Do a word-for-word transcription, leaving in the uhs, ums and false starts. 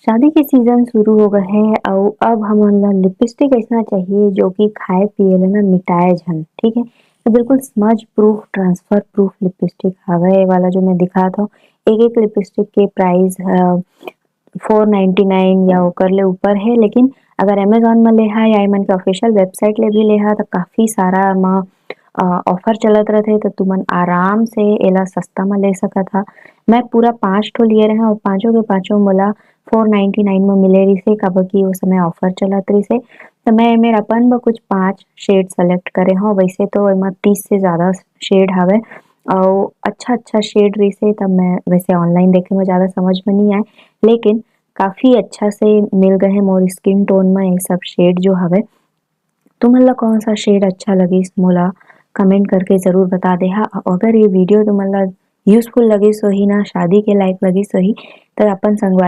शादी के सीजन शुरू हो गए है, अउ अब हमन ला लिपस्टिक ऐसा चाहिए जो कि खाए पिए ला ना मिटाए झन, ठीक है। तो बिल्कुल smudge proof, transfer proof lipstick हवे। ये वाला जो मैं दिखात हूँ, एक एक लिपस्टिक के प्राइस फोर नाइन्टी नाइन या ओकर ले ऊपर है, लेकिन अगर अमेजोन में लेहा या एमन के ऑफिशियल वेबसाइट ले भी लेहा, तो काफ़ी सारा म ऑफर चलत रहथे, तो तुमन आराम से एला सस्ता में ले सकत हा। मैं पूरा पाँच ठो लिए रहे और पाँचों के पाँचों मोला फोर नाइन्टी नाइन में मिले रिसे, काबर कि वो समय ऑफर चलत रिसे। तो मैं एमेर अपन बर कुछ पाँच शेड सेलेक्ट करे हूँ। वैसे तो एमा तीस से ज़्यादा शेड हवे और अच्छा अच्छा शेड रिसे, तब मैं वैसे ऑनलाइन देखे में ज़्यादा समझ में नहीं आए, लेकिन काफ़ी अच्छा से मिल गए हैं मोर स्किन टोन में ये सब शेड जो हवे। तुमन ला कौन सा शेड अच्छा लगिस, मोला कमेंट करके ज़रूर बता देहा। अगर ये वीडियो तुमन ला यूजफुल लगिस होही ना, शादी के लायक लगिस होही, तो अपन संगवारी